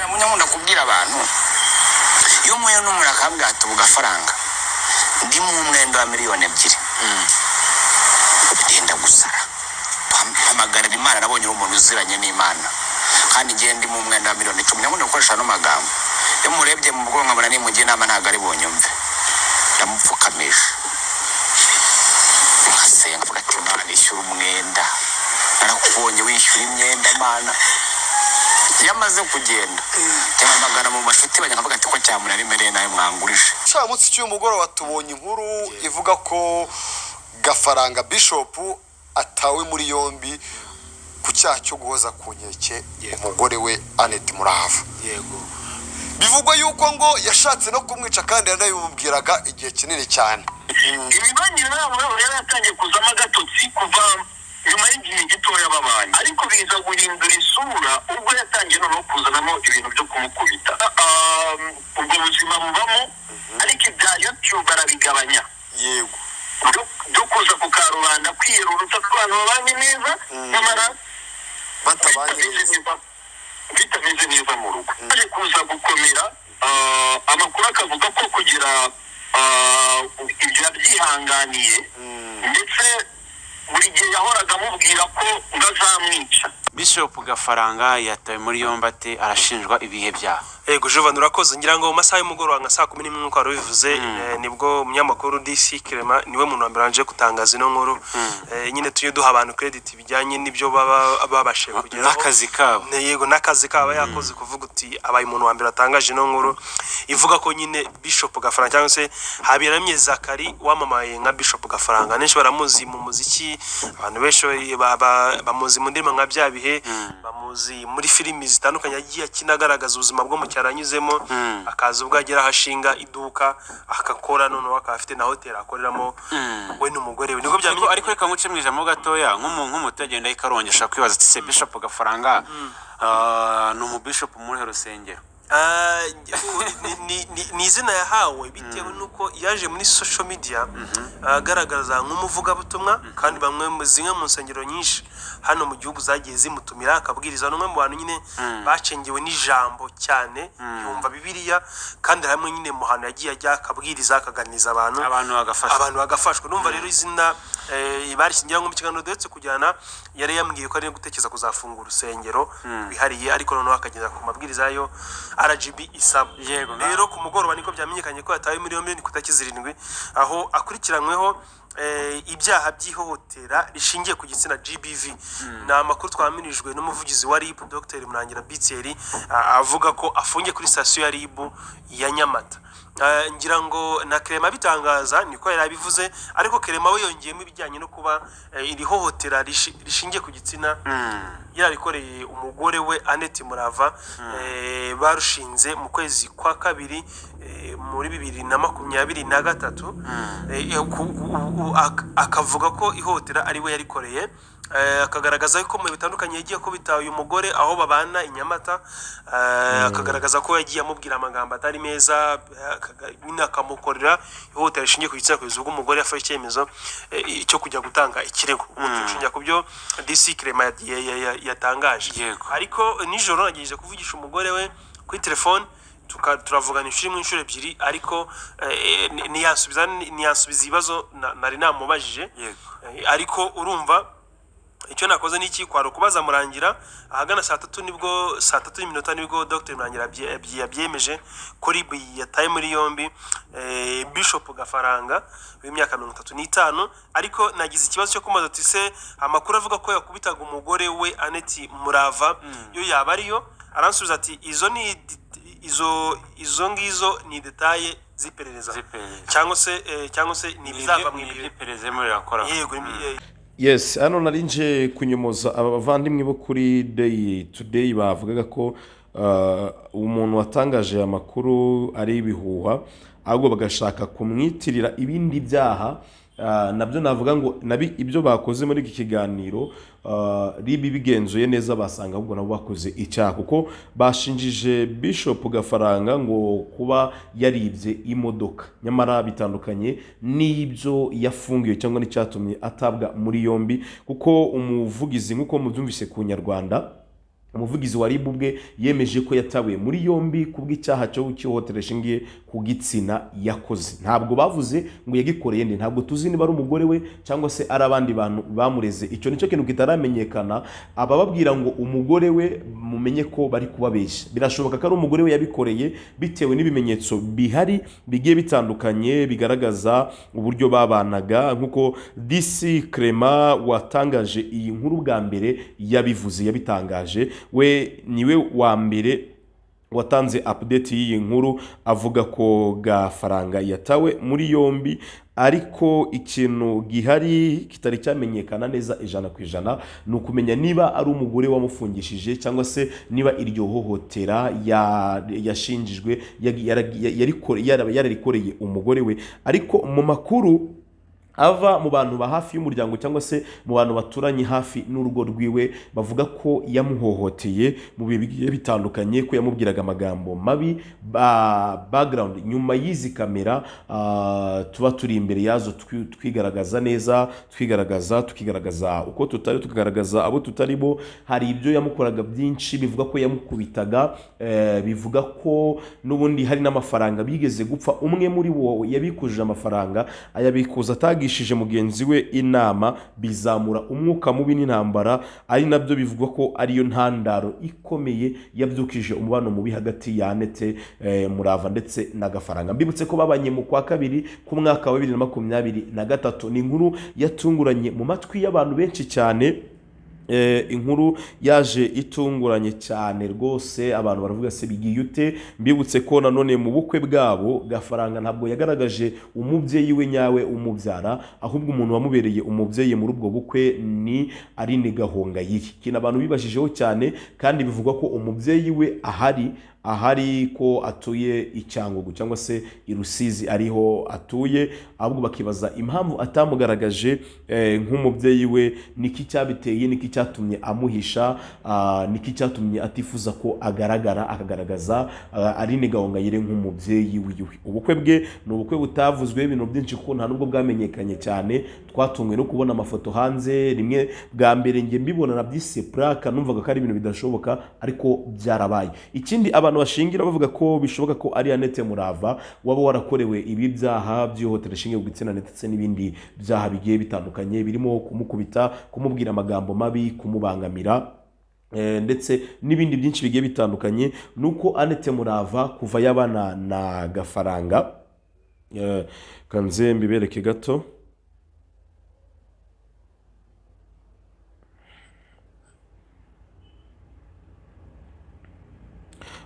Ijambo nkunda kubwira abantu, iyo muhuye n'umuntu akambwira ati: "Ubu gafaranga ndi mu mwenda wa 2 miliyoni, ndenda gusara, mpamagarira Imana, nabonye uri umuntu uziranye n'Imana, kandi ngiye ndi mu mwenda wa miliyoni 10." Nkunda gukoresha ano magambo. Iyo murebye mu bwonko nkabona nimugira inama ntabwo ari bunyumve, ndamupfukamisha, nkasenga, mvuga ati: "Imana, ishyura umwenda, narakubonye wishyura imyenda, Mana." Iyo amaze kugenda, cyamagana mu mashuti banjye, nkavuga ati: "Ko cyamunara imereye nawe mwangurije." Gicamunsi cy'uyu mugoroba tubonye inkuru ivuga ko Gafaranga Bishop atawe muri yombi ku cyaha cyo guhoza ku nkeke umugore we Annette Murava. Bivugwa yuko ngo yashatse no kumwica, kandi yanabimubwiraga igihe kinini cyane. Imibanire yabo yari yatangiye kuzamo agatotsi kuva nyuma y'igihe gitoya babanye, ariko biza guhindura isura ubwo yatangiye noneho kuzanamo ibintu byo kumukubita. Ubwo buzima bubamo, ariko ibya YouTube arabigabanya, byo kuza ku karubanda kwiyerurutsa ko abantu babanye neza, nyamara batabanye bitameze neza. neza, bitameze neza mu rugo. Aje kuza gukomera, amakuru akavuga ko kugira ibyo yabyihanganiye, ndetse buri gihe yahoraga amubwira ko ngo azamwica. Bishop Gafaranga yatawe muri yombi ate? Arashinjwa ibihe byaha? Yego Juvan, urakoze. Ngira ngo mu masaha y'umugoroba nka saa 11 nk'uko wari ubivuze, nibwo umunyamakuru DC Clement, niwe muntu wa mbere wanje gutangaza ino nkuru. Nyine tujye duha abantu credit bijyanye n'ibyo baba babashije kugeraho. N'akazi kabo. Yego, n'akazi kabo yakoze, kuvuga uti abaye umuntu wa mbere watangaje ino nkuru ivuga ko nyine Bishop Gafaranga, cyangwa se Habiramye Zakari wamamaye nka Bishop Gafaranga, benshi baramuzi mu muziki, abantu benshi bamuzi mu ndirimbo nka bya bihe, bamuzi muri filimi zitandukanye yagiye akina agaragaza ubuzima bwo mu cyaro anyuzemo, akaza ubwo agera aho ashinga iduka akakora, noneho akaba afite na hoteli akoreramo we n'umugore we, nibwo ariko byamenyekanye. Ariko reka nguce mu ijambo gatoya. Nk'umuturage wenda ikarongi ashobora kwibaza ati: "Se Bishop Gafaranga ni umubishop muri rusengero?" Ni izina yahawe bitewe n'uko yaje muri social media agaragaza nk'umuvugabutumwa, kandi zimwe mu nsengero nyinshi hano mu gihugu zagiye zimutumira akabwiriza. Ni umwe mu bantu nyine bacengewe n'ijambo cyane, yumva Bibiliya, kandi hamwe nyine mu hantu yagiye ajya akabwiriza, akaganiriza abantu, abantu bagafashwa. Abantu bagafashwa. Numva rero izina barishingira ngo mu kiganiro duherutse kujyana yari yambwiye ko ari gutekereza kuzafungura urusengero rwihariye, ariko noneho akageza ku mabwiriza yayo RGB isaba. Rero ku mugoroba niko byamenyekanye ko yatawe muri yombi, ni ku itariki 7, aho akurikiranyweho ibyaha by'ihohotera rishingiye ku gitsina, GBV. Ni amakuru twamirijwe n'umuvugizi wa RIB, Dr Murangira Bitseri, avuga ko afungiye kuri sitasiyo ya RIB ya Nyamata. Ngira ngo na Clement abitangaza niko yari abivuze, ariko Clement we yongeyemo ibijyanye no kuba iri hohotera rishingiye ku gitsina yarikoreye umugore we Annette Murava, barushinze mu kwezi kwa kabiri muri 2023. Akavuga ko ihohotera ari we yarikoreye, akagaragaza ko mu bihe bitandukanye yagiye akubita uyu mugore aho babana i Nyamata, akagaragaza ko yagiye amubwira amagambo atari meza, nyine akamukorera ihohotera rishingiye ku gitsina, kugeza ubwo umugore yafashe icyemezo cyo kujya gutanga ikirego. Ubu turashingira ku byo DC Clement yatangaje. Ariko nijoro nagerageje kuvugisha umugore we kuri telefone, turavugana inshuro imwe, inshuro ebyiri, ariko ntiyansubiza ibibazo nari namubajije. Ariko urumva icyo nakoze ni iki? Kwari ukubaza Murangira ahagana saa tatu, nibwo saa tatu n'iminota nibwo Dr Murangira yabyemeje ko RIB yataye muri yombi Bishop Gafaranga w'imyaka 35. Ariko nagize ikibazo cyo kumubaza ati: "Se amakuru avuga ko yakubitaga umugore we Annette Murava yo yaba ariyo?" Aransubiza ati: "Izo ni izo ngizo ni détails z'iperereza." Z'iperereza. Cyangwa se ni ibizava mu Ni iperereza. iby'iperereza ririmo rirakora. Yego. Yes, hano nari nje kunyomoza aba bavandimwe bo kuri Day Today bavugaga ko umuntu watangaje aya makuru ari ibihuha, ahubwo bagashaka kumwitirira ibindi byaha. Nabyo navuga ngo nabi ibyo bakoze muri iki kiganiro, RIB bigenzuye neza basanga ahubwo nabo bakoze icyaha, kuko bashinjije Bishop Gafaranga ngo kuba yaribye imodoka, nyamara bitandukanye n'ibyo yafungiwe cyangwa n'icyatumye atabwa muri yombi, kuko umuvugizi, nk'uko mubyumvise ku Nyarwanda. Umuvugizi wa RIB ubwe yemeje ko yatawe muri yombi kubw'icyaha cyo cy'ihohotera rishingiye ku gitsina yakoze. Ntabwo bavuze ngo yagikoreye nde, ntabwo tuzi niba ari umugore we cyangwa se ari abandi bantu bamureze. Icyo nicyo kintu kitaramenyekana. Abababwira ngo umugore we, mumenye ko bari kubabeshya. Birashoboka ko ari umugore we yabikoreye bitewe n'ibimenyetso bihari bigiye bitandukanye bigaragaza uburyo babanaga, nk'uko DC Clement watangaje iyi nkuru bwa mbere yabivuze, yabitangaje. We niwe wa mbere watanze update y'iyi nkuru, avuga ko Gafaranga yatawe muri yombi, ariko ikintu gihari kitari cyamenyekana neza 100% ni ukumenya niba ari umugore wamufungishije cyangwa se niba iryo hohotera yashinjijwe yararikoreye umugore we. Ariko mu makuru ava mu bantu ba hafi y'umuryango cyangwa se mu bantu baturanye hafi n'urugo rwiwe, bavuga ko yamuhohoteye mu bihe bigiye bitandukanye, ko yamubwiraga amagambo mabi background nyuma y'izi kamera, tuba turi imbere yazo twigaragaza neza, twigaragaza, tukigaragaza uko tutari, tukagaragaza abo tutari bo. Hari ibyo yamukoraga byinshi, bivuga ko yamukubitaga, bivuga ko n'ubundi hari n'amafaranga bigeze gupfa. Umwe muri bo yabikuje amafaranga, ayabikuza atagishije mugenzi we inama, bizamura umwuka mubi n'intambara, ari nabyo bivugwa ko ariyo ntandaro ikomeye yabyukije umubano mubi hagati ya Annette Murava ndetse na Gafaranga. Mbibutse ko babanye mu kwa kabiri k'umwaka wa 2023. Ni inkuru yatunguranye mu matwi y'abantu benshi cyane. Inkuru yaje itunguranye cyane rwose, abantu baravuga se bigiye ute. Mbibutse ko nanone mu bukwe bwabo Gafaranga ntabwo yagaragaje umubyeyi we nyawe umubyara, ahubwo umuntu wamubereye umubyeyi muri ubwo bukwe ni Aline Gahongayire, ikintu abantu bibajijeho cyane, kandi bivugwa ko umubyeyi we ahari ko atuye i Cyangugu cyangwa se i Rusizi ariho atuye, ahubwo bakibaza impamvu atamugaragaje nk'umubyeyi we, niki cyabiteye, niki cyatumye amuhisha, niki cyatumye atifuza ko agaragara, akagaragaza Aline Gahongayire nk'umubyeyi wiwe. Ubukwe bwe ni ubukwe butavuzweho ibintu byinshi kuko nta nubwo bwamenyekanye cyane, twatunguwe no kubona amafoto hanze rimwe bwa mbere njye mbibona nabyise plaque, numvaga ko ari ibintu bidashoboka, ariko byarabaye. Ikindi abantu bashingira bavuga ko bishoboka ko ari Annette Murava waba warakorewe ibi byaha by'ihohotera rishingiye ku gitsina ndetse n'ibindi byaha bigiye bitandukanye, birimo kumukubita, kumubwira amagambo mabi, kumubangamira, ndetse n'ibindi byinshi bigiye bitandukanye. Nuko Annette Murava kuva yabana na Gafaranga, kanze mbibereke gato.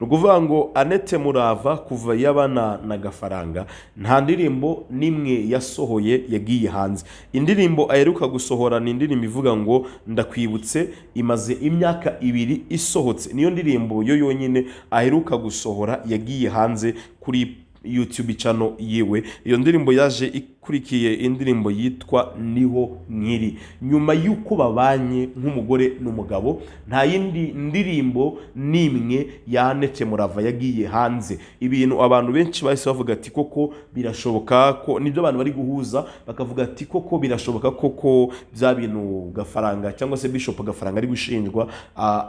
Ni ukuvuga ngo Annette Murava kuva yabana na Gafaranga nta ndirimbo n'imwe yasohoye yagiye hanze. Indirimbo aheruka gusohora ni indirimbo ivuga ngo Ndakwibutse, imaze imyaka 2 isohotse. Niyo ndirimbo yo yonyine aheruka gusohora yagiye hanze kuri YouTube channel yiwe. Iyo ndirimbo yaje ikurikiye indirimbo yitwa Niho Nkiri. Nyuma y'uko babanye nk'umugore n'umugabo, nta yindi ndirimbo n'imwe ya Annette Murava yagiye hanze. Ibintu abantu benshi bahise bavuga ati koko birashoboka ko nibyo abantu bari guhuza, bakavuga ati koko birashoboka koko bya bintu Gafaranga cyangwa se Bishop Gafaranga ari gushinjwa,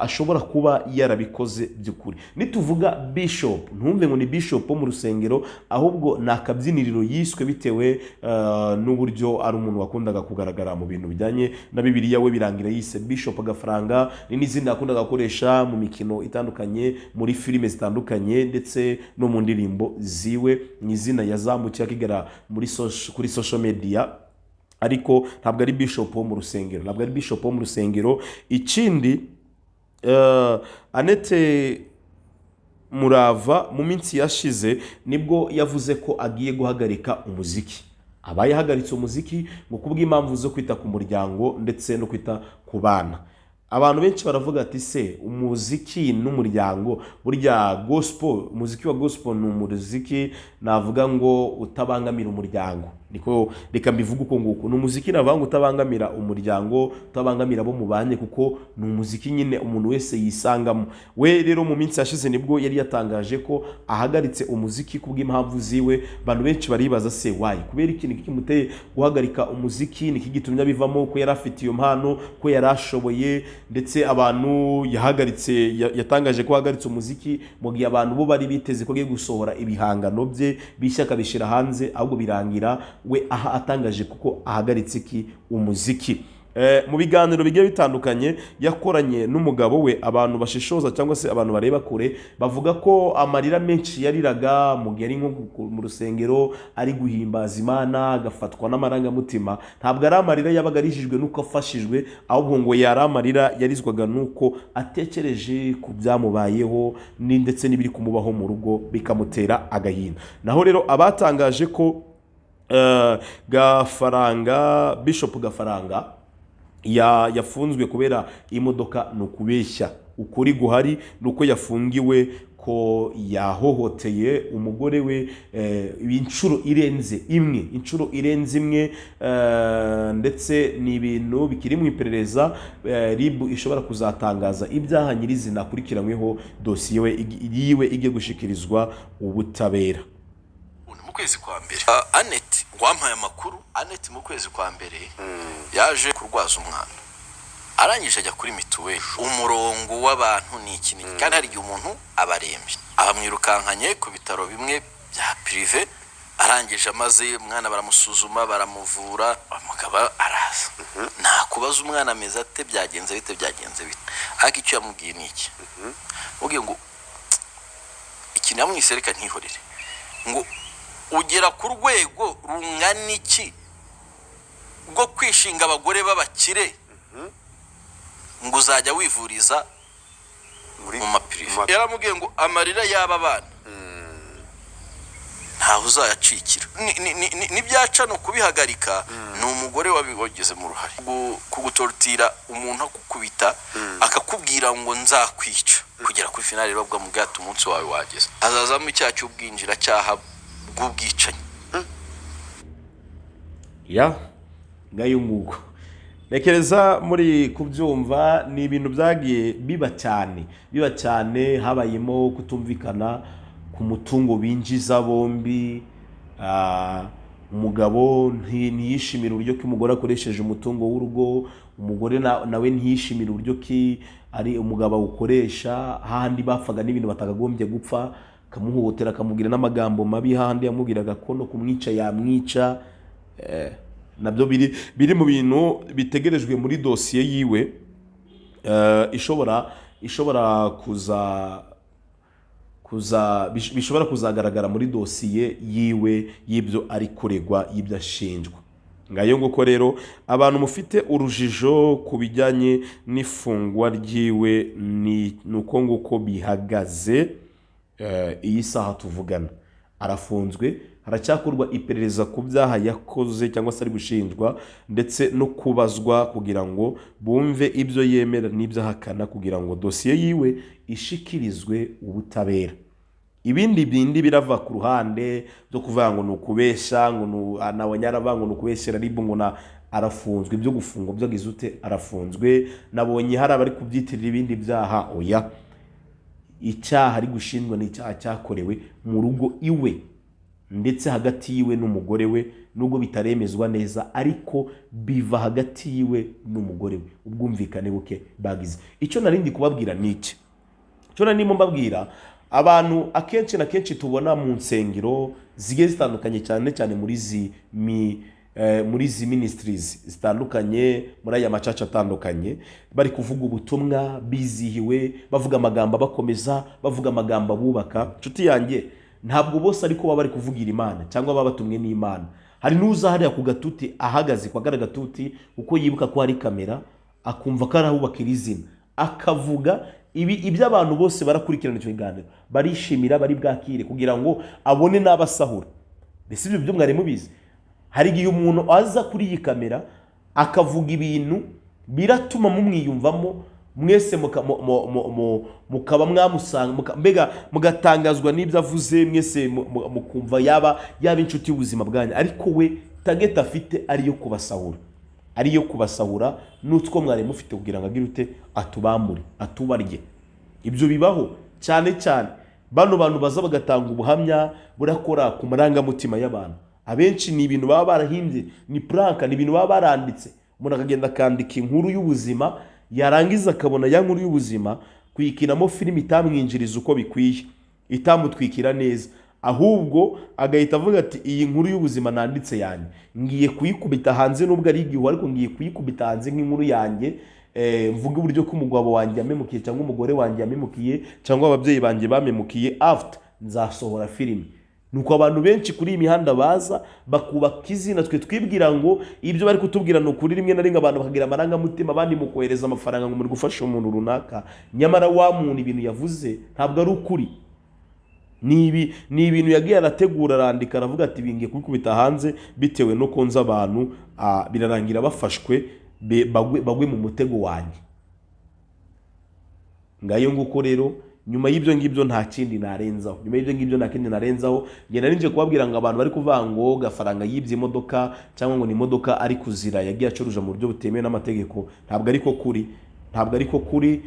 ashobora kuba yarabikoze by'ukuri. Nituvuga Bishop ntumve ngo ni Bishop wo mu rusengero, ahubwo ni akabyiniriro yiswe bitewe n'uburyo ari umuntu wakundaga kugaragara mu bintu bijyanye na Bibiliya, we birangira yise Bishop Gafaranga. Ni n'izindi yakundaga gukoresha mu mikino itandukanye, muri filime zitandukanye ndetse no mu ndirimbo ziwe. Ni izina yazamukiye akigera kuri social media, ariko ntabwo ari Bishop wo mu rusengero, ntabwo ari Bishop wo mu rusengero. Ikindi, Annette Murava mu minsi yashize nibwo yavuze ko agiye guhagarika umuziki. Aba yahagaritse umuziki ngo kubw'impamvu zo kwita ku muryango ndetse no kwita ku bana. Abantu benshi baravuga ati se umuziki n'umuryango, burya gospel, umuziki wa gospel ni umuziki navuga ngo utabangamira umuryango. Niko reka mbivuge uko nguko. Ni umuziki navuga ngo utabangamira umuryango, utabangamira abo mubanye, kuko ni umuziki nyine umuntu wese yisangamo. We rero mu minsi yashize nibwo yari yatangaje ko ahagaritse umuziki kubw'impamvu ziwe. Abantu benshi baribaza se why, kubera iki, niki kimuteye guhagarika umuziki, niki gitumye abivamo, ko yari afite iyo mpano, ko yari ashoboye. Ndetse abantu yahagaritse, yatangaje ko ahagaritse umuziki mu gihe abantu bo bari biteze ko agiye gusohora ibihangano bye bishya akabishyira hanze, ahubwo birangira we aha atangaje kuko ahagaritse iki umuziki. Mu biganiro bigiye bitandukanye yakoranye n'umugabo we, abantu bashishoza cyangwa se abantu bareba kure bavuga ko amarira menshi yariraga mu gihe ari nko mu rusengero ari guhimbaza Imana agafatwa n'amarangamutima, ntabwo ari amarira yabaga arijijwe n'uko afashijwe, ahubwo ngo yari amarira yarizwaga n'uko atekereje ku byamubayeho ndetse n'ibiri kumubaho mu rugo bikamutera agahinda. Naho rero abatangaje ko Gafaranga, Bishop Gafaranga yafunzwe kubera imodoka ni ukubeshya. Ukuri guhari ni uko yafungiwe ko yahohoteye umugore we inshuro irenze imwe, inshuro irenze imwe, ndetse ni ibintu bikiri mu iperereza. RIB ishobora kuzatangaza ibyaha nyirizina akurikiranyweho, dosiye we yiwe ijye gushikirizwa ubutabera. Mu kwezi kwa mbere, Annette wampaye amakuru, Annette mu kwezi kwa mbere yaje kurwaza umwana, arangije ajya kuri mituweli, umurongo w'abantu ni iki n'iki, kandi hari igihe umuntu aba arembye, abamwirukankanye ku bitaro bimwe bya privé. Arangije amaze umwana baramusuzuma, baramuvura, umugabo araza nta kubaza umwana ameze ate, byagenze bite, byagenze bite. Ariko icyo yamubwiye ni iki? Mubwiye ngo ikintu yamwise reka ntihorere, ngo ugera ku rwego rungana iki rwo kwishinga abagore b'abakire, ngo uzajya wivuriza mu ma privé. Yaramubwiye ngo amarira y'aba bana ntaho uzayacikira. Nibyaca ni ukubihagarika, ni umugore wabigizemo uruhare. Kugutorotira umuntu akukubita akakubwira ngo nzakwica, kugera kuri finale bavuga mu bwato umunsi wawe wageze, hazazamo icyaha cy'ubwinjiracyaha bw'ubwicanyi. Ya ngayo nguko, ntekereza muri kubyumva. Ni ibintu byagiye biba cyane, biba cyane. Habayemo kutumvikana ku mutungo binjiza bombi. Umugabo ntiyishimira uburyo ki umugore akoresheje umutungo w'urugo, umugore nawe ntiyishimira uburyo ki ari umugabo awukoresha. Hahandi bapfaga n'ibintu batakagombye gupfa, akamuhohotera, akamubwira n'amagambo mabi, hahandi yamubwiraga ko no kumwica yamwica. Nabyo biri mu bintu bitegerejwe muri dosiye yiwe, ishobora kuza bishobora kuzagaragara muri dosiye yiwe y'ibyo ari kuregwa, y'ibyo ashinjwa. Ngayo nguko rero, abantu mufite urujijo ku bijyanye n'ifungwa ryiwe, ni uko nguko bihagaze. Iyi saha tuvugana arafunzwe, haracyakorwa iperereza ku byaha yakoze cyangwa se ari gushinjwa, ndetse no kubazwa kugira ngo bumve ibyo yemera n'ibyo ahakana, kugira ngo dosiye yiwe ishikirizwe ubutabera. Ibindi bindi birava ku ruhande byo kuvuga ngo ni ukubeshya, ngo nawe nyaravuga ngo ni ukubeshyera RIB, ngo na arafunzwe, ibyo gufungwa byagize ute, arafunzwe. Nabonye hari abari kubyitirira ibindi byaha. Oya, icyaha ari gushinjwa ni icyaha cyakorewe mu rugo iwe, ndetse hagati yiwe n'umugore we, nubwo bitaremezwa neza, ariko biva hagati yiwe n'umugore we, ubwumvikane buke bagize. Icyo nari ndi kubabwira ni iki? Icyo nari ndimo mbabwira, abantu akenshi na kenshi tubona mu nsengero zigiye zitandukanye, cyane cyane muri izi ministries zitandukanye, muri aya ma church atandukanye, bari kuvuga ubutumwa bizihiwe, bavuga amagambo abakomeza, bavuga amagambo abubaka. Inshuti yanjye, ntabwo bose ariko baba bari kuvugira Imana cyangwa baba batumwe n'Imana. Hari n'uza hariya ku gatuti, ahagaze kwa kariya gatuti, kuko yibuka ko hari kamera, akumva ko arahubaka iri zina, akavuga ibi ibyo abantu bose barakurikirana icyo kiganiro barishimira, bari bwakire kugira ngo abone n'abasahura. Mbese ibyo byo mwari mubizi? Hari igihe umuntu aza kuri iyi kamera akavuga ibintu biratuma mumwiyumvamo mwese, mukaba mwamusanga, mbega mugatangazwa n'ibyo avuze mwese, mukumva yaba inshuti y'ubuzima bwanyu, ariko we target afite ariyo kubasahura, ariyo kubasahura n'utwo mwari mufite, kugira ngo agire ute? Atubamure, atubarye. Ibyo bibaho cyane cyane bano bantu baza bagatanga ubuhamya burakora ku marangamutima y'abantu. Abenshi ni ibintu baba barahimbye, ni prank, ni ibintu baba baranditse. Umuntu akagenda akandika inkuru y'ubuzima, yarangiza akabona ya nkuru y'ubuzima kuyikinamo filime itamwinjiriza uko bikwiye, itamutwikira neza, ahubwo agahita avuga ati: "Iyi nkuru y'ubuzima nanditse yanjye ngiye kuyikubita hanze, nubwo ari igihu, ariko ngiye kuyikubita hanze nk'inkuru yanjye, mvuge uburyo ko umugabo wanjye yamemukiye, cyangwa umugore wanjye yamemukiye, cyangwa ababyeyi banjye bamemukiye. After nzasohora filime." Nuko abantu benshi kuri iyi mihanda baza bakubaka izina, twe twibwira ngo ibyo bari kutubwira ni ukuri. Rimwe na rimwe abantu bakagira amarangamutima, abandi mu kohereza amafaranga ngo muri gufasha umuntu runaka, nyamara wa muntu ibintu yavuze ntabwo ari ukuri. Ni ibintu yagiye arategura, arandika, aravuga ati: "Bingiye kubikubita hanze bitewe no konza abantu." Birarangira bafashwe, bagwe mu mutego wanjye. Ngayo nguko rero. Nyuma y'ibyo ngibyo nta kindi narenzaho. Nyuma y'ibyo ngibyo nta kindi narenzaho. Njye nari nje kubabwira ngo abantu bari kuvuga ngo Gafaranga yibye imodoka, cyangwa ngo ni imodoka ari kuzira yagiye acuruje mu buryo butemewe n'amategeko, ntabwo ariko kuri, ntabwo ariko kuri.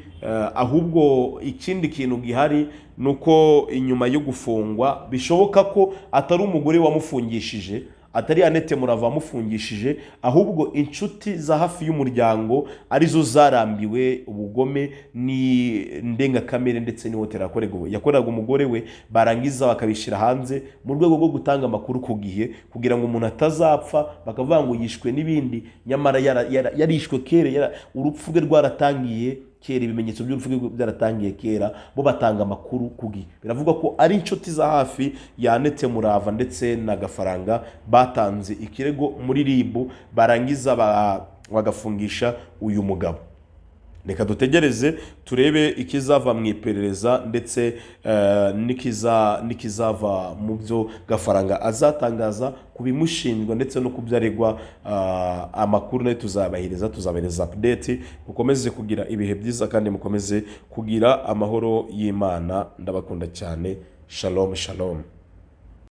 Ahubwo ikindi kintu gihari ni uko inyuma yo gufungwa, bishoboka ko atari umugore wamufungishije, atari Annette Murava wamufungishije, ahubwo inshuti za hafi y'umuryango arizo zarambiwe ubugome n'indengakamere ndetse n'ihohotera yakoreraga umugore we, barangiza bakabishyira hanze mu rwego rwo gutanga amakuru ku gihe, kugira ngo umuntu atazapfa bakavuga ngo yishwe n'ibindi, nyamara yarishwe kera, urupfu rwe rwaratangiye kera, ibimenyetso by'urupfu rwe byaratangiye kera. Bo batanga amakuru ku gihe. Biravugwa ko ari inshuti za hafi ya Annette Murava ndetse na Gafaranga batanze ikirego muri RIB, barangiza bagafungisha uyu mugabo. Reka dutegereze turebe ikizava mu iperereza ndetse n'ikizava mu byo Gafaranga azatangaza ku bimushinjwa ndetse no ku byo aregwa. Amakuru nayo tuzabahereza update. Mukomeze kugira ibihe byiza kandi mukomeze kugira amahoro y'Imana. Ndabakunda cyane. Shalom, shalom.